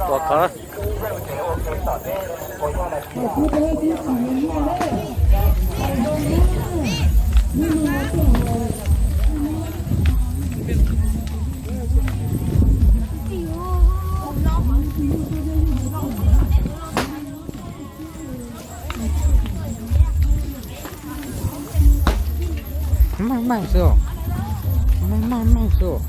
Ua kov. Meej meej xwb, meej meej meej xwb.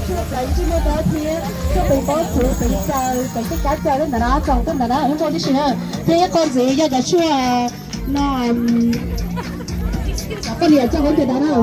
Tshuaj pleev ntsej muag dawb thiab tshuaj pleev pob txhuv, pleev xaws, pleev tej kab xaws ntawd na, txaus tuaj ntawd na, ib qho tib si na. Thiab ib qho ntxiv yog cov tshuaj no, cov poj niam coj qab ntawd na.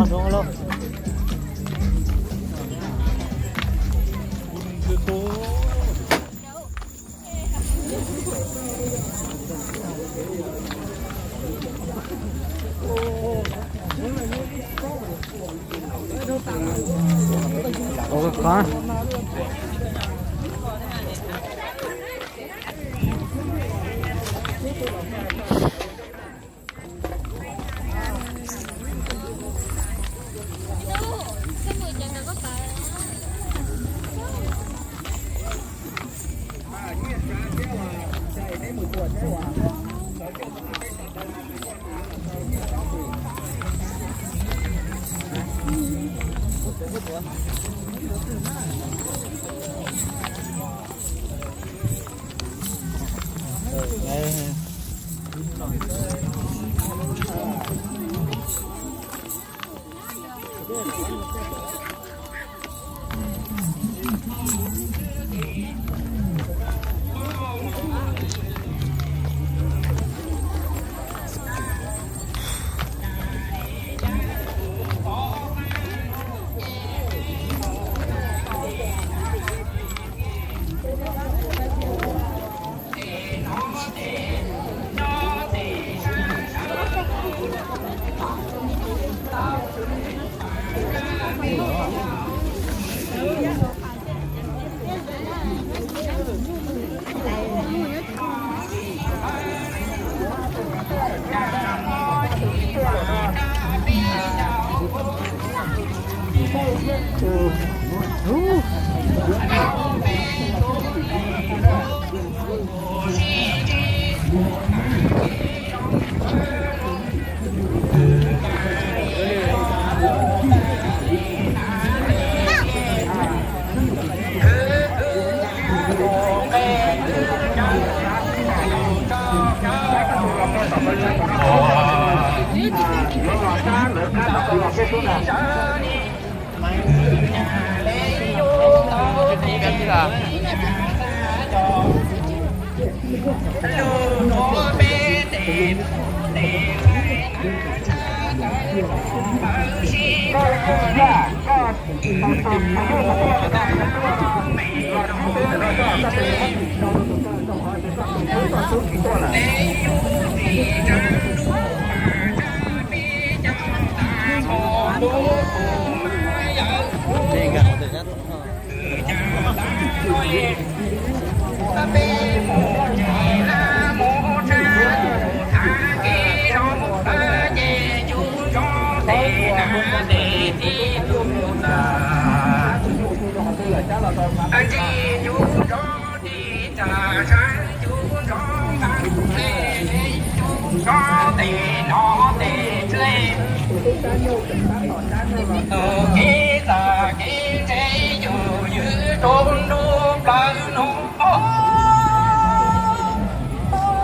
Tus kev txawj kev ntse yus ywm rau nruab plawv no,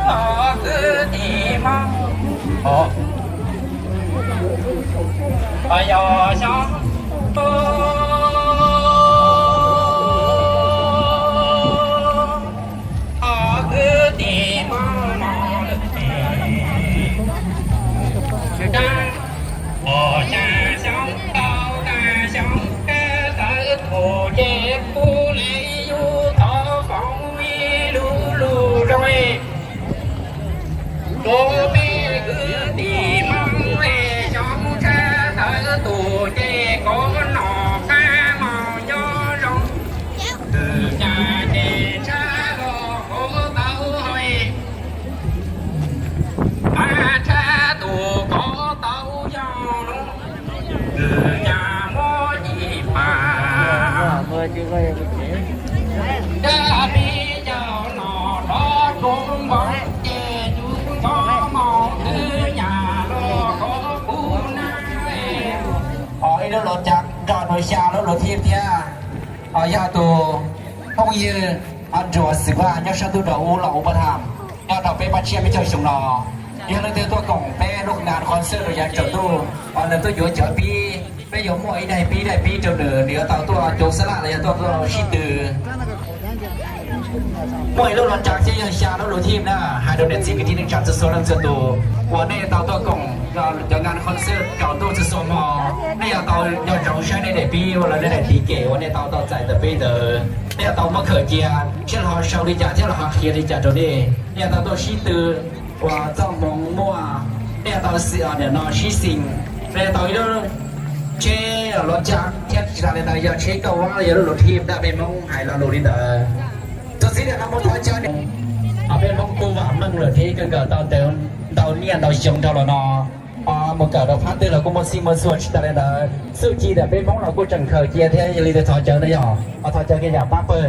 kwv tij Hmoob, yog xyov kwv tij Hmoob no lawm. Ua cas xyoo ntau tag xyoo kawg tawv tus ces kuv li yus thov foom ib lub lus zoo. Rau peb kwv tij Hmoob es xyoo kawg tawv tus ces koj noj qab mus nyob zoo. Twb nyab ces tshaj los koj tau hais, mas tshaj tus koj tau yog lub, twb nyab muab cim pas. Dab pib yog no rov rau npoo ces yus txhob mus twb nyab los koj kuv na. Ho ib lub los cas nrog rau xya lub los thiab thiab. Ho yog tus phooj ywg Nruas Xwm Vaj nyob sab ntuj rau ub los ua pab tham nyob rau peb pab tshiab peb caug xyoo no, yog leej twg tuaj koom peb lub nas qhov xwb rau yav tsaus ntuj, ho nws tuaj yuav cov pib, peb yuav muaj ib daim pib daim pib rau nws, nws yuav tau tuaj cov xab laj los yog tuaj sib tw. Muaj ib lub los tsa thiab yog xya lub los thiab na, hais rau niam txiv kwv tij neej tsa txhua txhua leej txhua tus uas nej tau tuaj koom cov nas qhov xwb tsaus ntuj txhua txhua hmo, nej yuav tau nco ntsoov saib nej daim pib uas los nej daim tiv kem uas nej tau tau txais ntawm peb ntawd, nej yuav tau muab khaws cia, seb los ho sau li cas thiab los ho qhia li cas rau nej, nej yuav tau tuaj sib tw uas txoj hmoov muaj, nej yuav tau xim niam no sib xim, nej yuav tau ib lub tsheb los tsa thiab tsis tas li ntawd yog tsheb kauj vab los yog lub luv thij ntawm peb Hmoob hais lo lus li ntawd. Tus txiv niam no mus thov caw peb Hmoob kuj vam meej lawm thiab kawg nkaus tau ntau niaj ntau xyoo dhau los no, mus kawm rau phab twg los kuj muaj txhij muaj txhua tsis tas li ntawd. Txuj ci ntawm peb Hmoob los kuj tseem khaws cia thiab, yog li ntawd thov caw na yog, thov caw kiag yam pab pawg.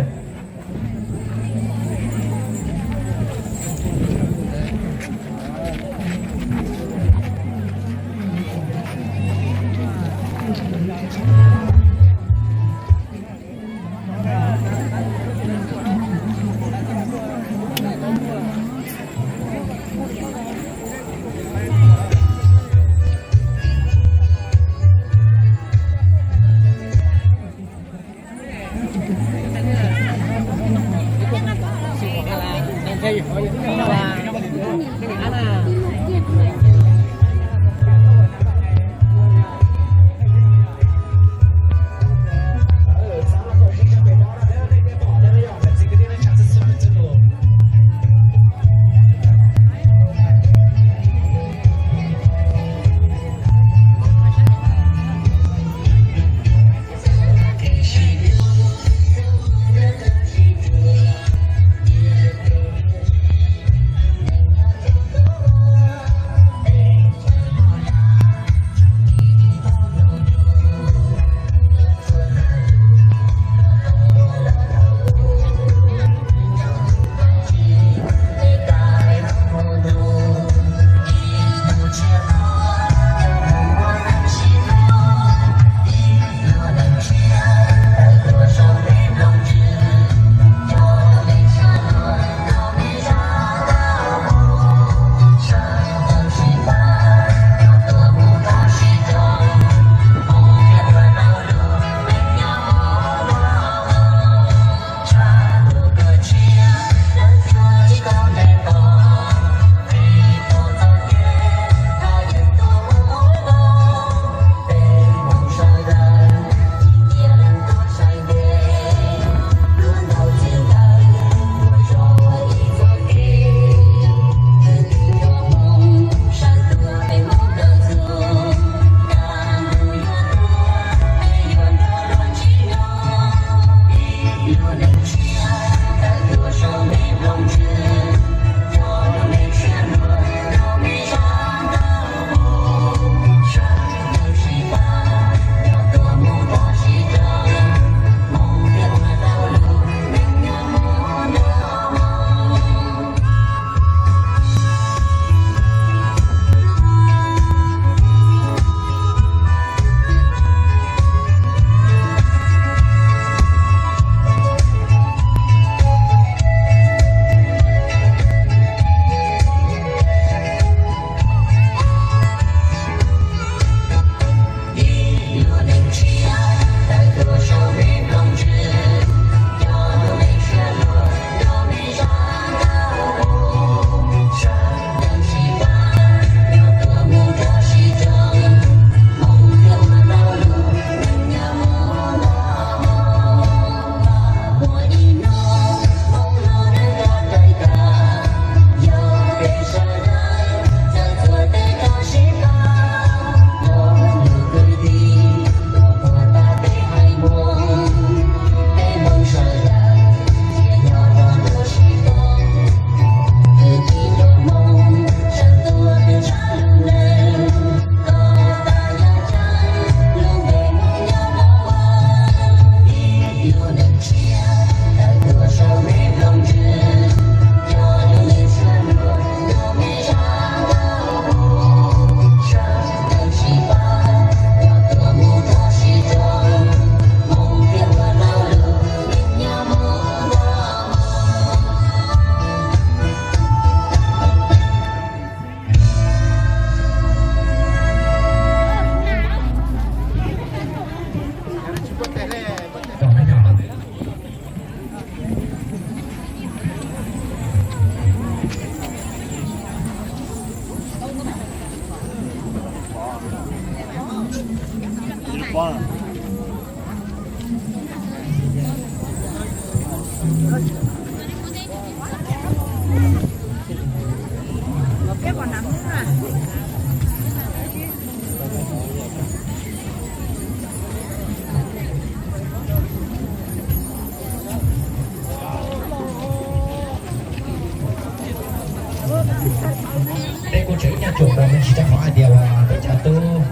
Peb kuj tseem ib nyuag tsuam nkaus me ntsis rau qhov hais tias uas peb cov tub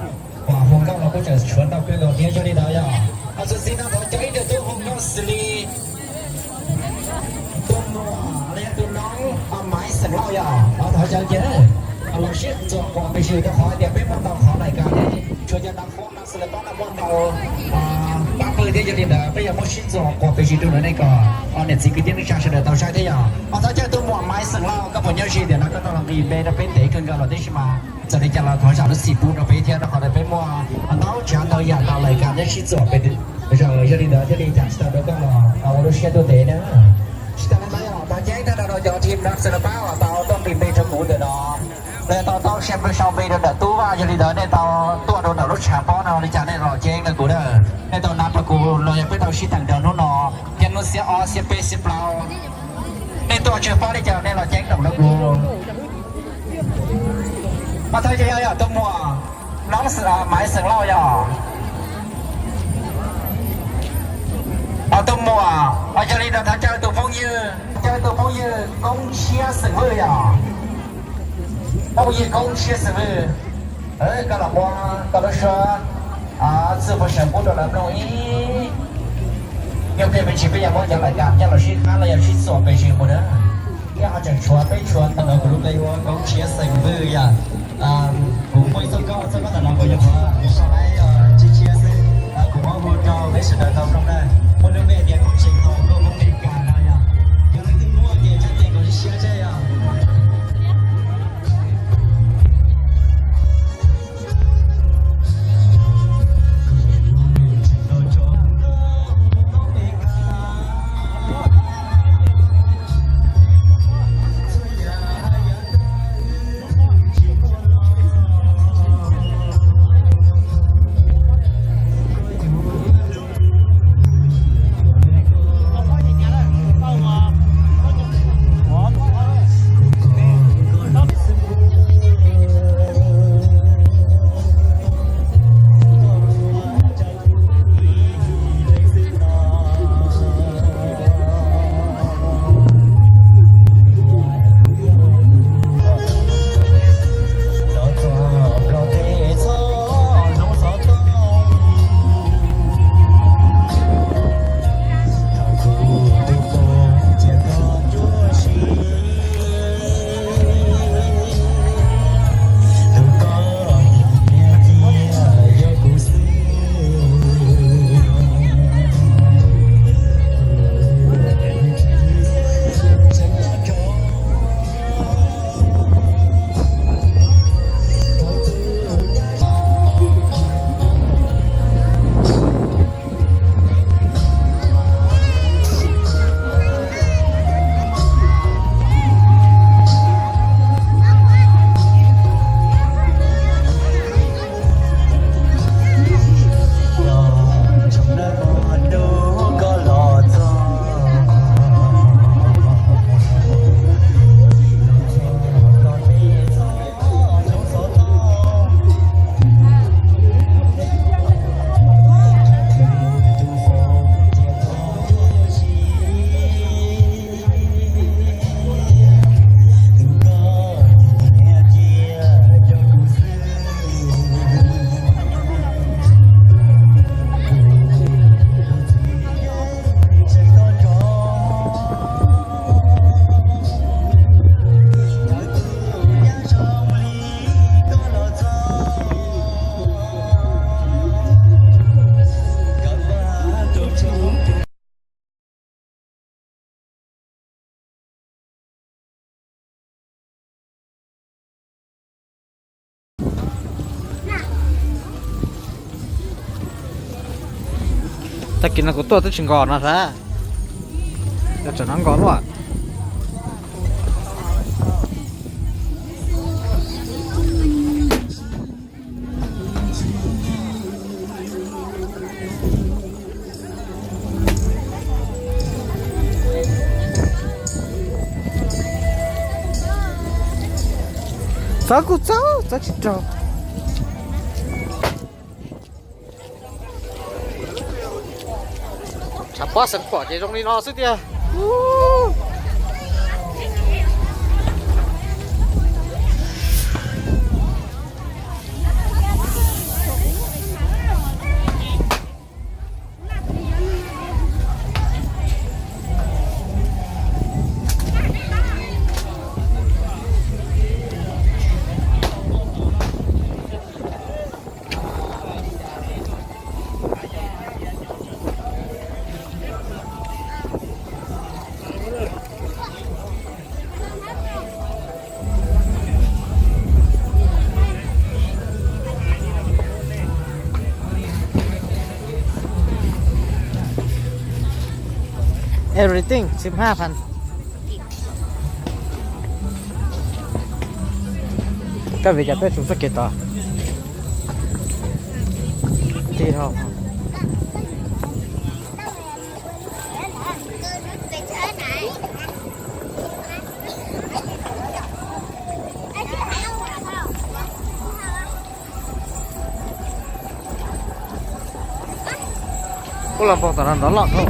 uas hu nkauj no kuj tseem tshuav ntau kawg nkaus thiab yog li ntawd yog. Ho txog ntawm no thov cov ib tug tub hu nkauj xws li tub Nuam los yog tus Noob Maiv xeem Lauj yog, thov cov cia los sib txuas quas pes sws rau qhov hais tias peb muaj ntau qhov lais kas thiab tshuav cov nav foob no xws li pab Muaj ntau pab pawg thiab, yog li ntawd peb yuav muab sib txuas quas pes zis rau ntawm nej kom niam txiv kwv tij neej tsa sawv daws tau saib thiab yom. Mas thov caw tus muam Maiv Xeem Lauj, koj puas nyob ze tias no koj tau los nqis npe rau peb ntev kawg nkaus los tib si mas txawm li cas los thov zam lub txim pub rau peb thiab, rau qhov tias peb muaj ntau tsav ntau yam ntau lais kas thiab sib txuas pes zaws, yog li ntawd thiaj li cas tsis tau rau koj los ua lub siab tuaj ntev na. Tsis tas li ntawd, thov ceeb thaj rau cov team Xeem Lauj pab uas tau tuaj nqis npe rau kuv ntawm no. Los yog tau tau sau npe rau ntawm tub Vaj, yog li ntawd nej tau tuaj rau ntawm lub tshav pob no li cas nej los ceeb rau kuv na. Nej tau nab rau kuv los yog peb tau sib teem rau hnub no, thiab hnub xiab ob xiab peb xiab plaub, nej tuaj tsawg pab li cas nej los ceeb rau kuv. Mas thov caw yog tus muam Noob Maiv Xeem Lauj yog tus muam, yog li ntawd thov caw tus phooj ywg, caw tus phooj ywg Koob Tshiab Xeem Vwj yog. Phooj ywg Koob Tshiab Xeem Vwj, koj los muab koj lub suab txuj pov saw pub rau lawv mloog ib nyuag pliag me ntsis peb yuav muab cov lais kas nyob los sib qab los yog sib txuas pes zis mus na. Thiab ho tseem tshuav peb tshuav tau kuv lub npe ua Koob Tshiab Xeem Vwj yom. Kuv muaj ib txoj koob, txoj koob ntawm no kuv yuav qhov sau laib tshiab tshiab xwb, kuv muab hu rau peb sawv daws tau mloog na. Muaj lub npe tias Koob Tshiab Xeem Vwj, Koob Mes Kas no yom. Yog leej twg muaj ces txhais tes kom siab siab seb yom. Tag kis no kuv tuaj twb tsis nkos no sab, yog tsam no nkos luaj. Txhob kuj txhob, txhob tsis raug. Tshav pob xeev pom ces zoo li no xwb tiag. Everything สิบห้าพัน. Koj vim cas peb tsis txoj kev tod? Tig dhau. Kuj los npog tom no nrov loj dhau.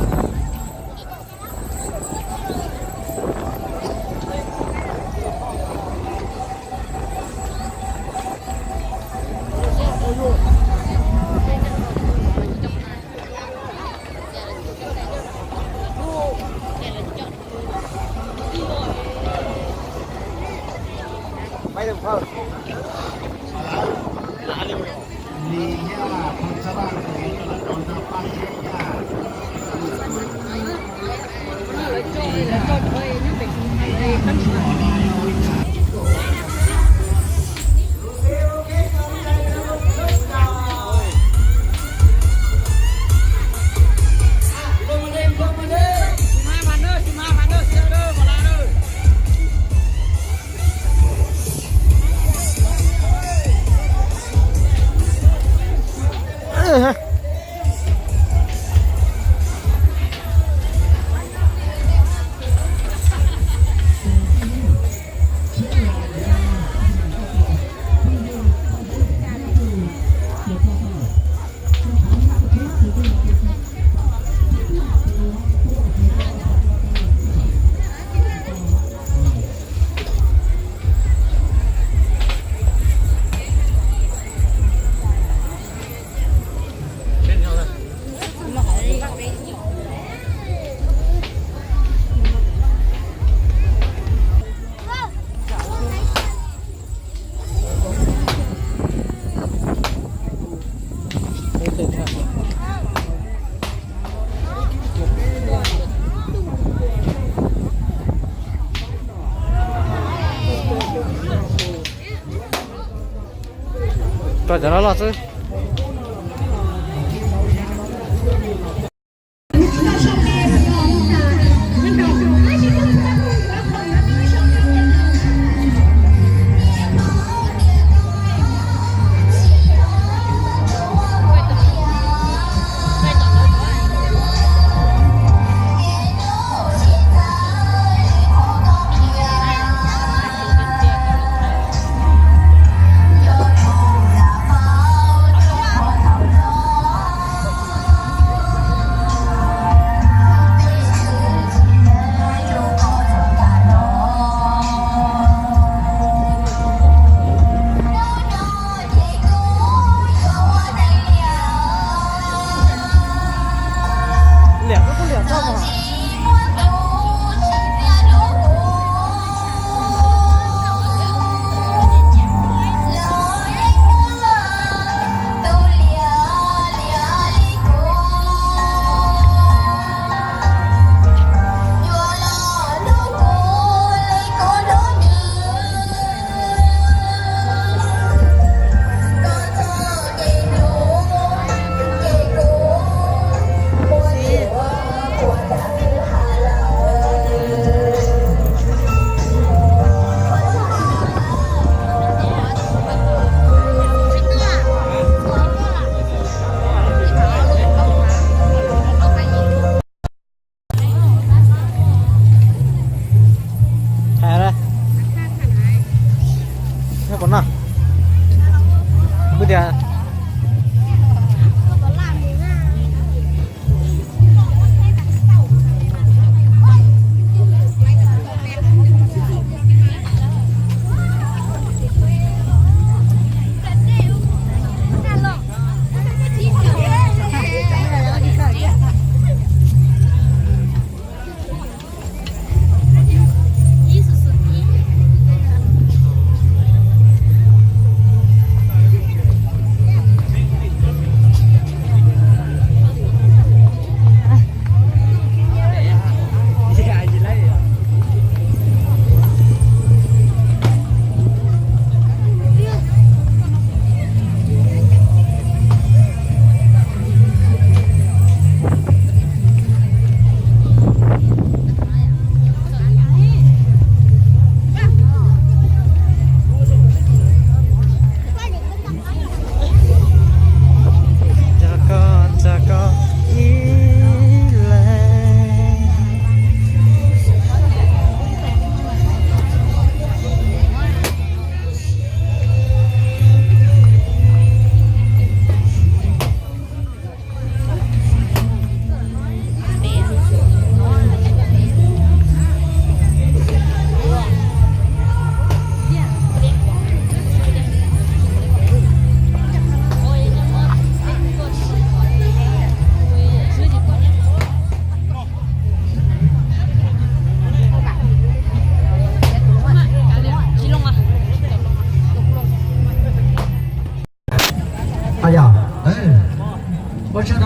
Tso cov no los xwb.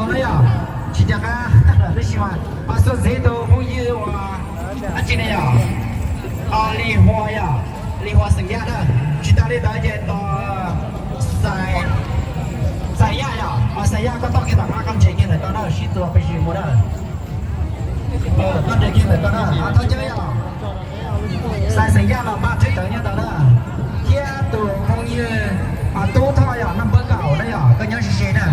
Yog tsis nco qab lawm tab sis mas ho xub ntxiv tus phooj ywg uas dab tsi ne yog, Lis Huas yog, Lis Huas xeem Yaj na. Tsis tas li ntawd ces tos Xais Yaj yog, Xais Yaj koj toj kiag tom qab, koj nres kiag ntawm ko na, sib txuas pes zis mus na. Koj nres kiag ntawm ko na, thov caw yog Xais Xeem Yaj los npaj tsheb tawv nyob ntawd na, thiab tus phooj ywg Tub Thoj yog Naj Npawb Kaum na yog, koj nyob ze ze na.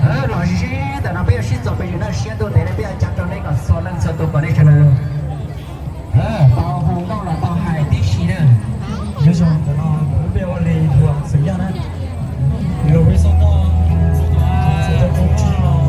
Los ze ze ntawm no peb yuav sib txuas pes zis na, siab ntuj ntev li peb yuav cav rau nej kom txhua leej txhua tus kom nej sawv daws tau hu nkauj los tau hais tib si na. Nyob zoo ntawm no kuv peb ua Lis Huas xeem Yaj na. Los peb xov tooj, xov tooj tsis los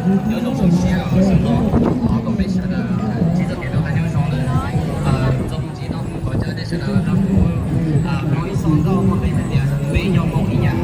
Nyob zoo siab sawv ntxov kom peb sawv daws tsis txoj kev rau qab nyob zoo lawm. Txoj moo tsis no kuv thov caw nej sawv daws los rau kuv ua ib txoj nkauj muaj nqis hais tias peb yog Hmoob ib yam.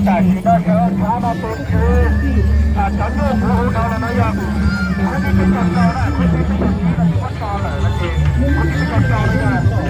Tam sim no sawv tshav no tus tswv, cov nyuj kuv hu no no yog, kuv tsis tau tso na, kuv tsis tau tso lawm no ces kuv tsis tau tso no yog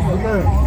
Lauj Vaj.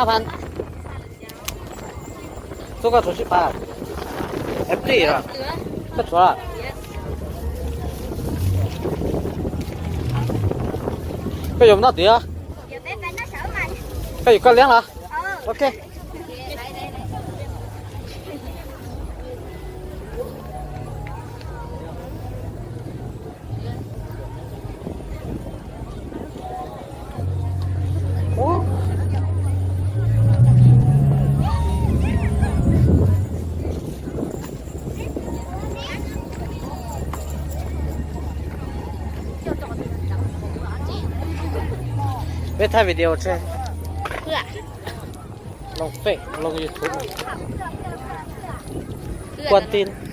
Txuj koj tshuav sib phav, eb tij os, koj tshuav. Koj yuav mus noj twg? Koj yuav koj liab los? Ok. Peb thaij video tseg. Loo Facebook, loo YouTube. Kuaj tij.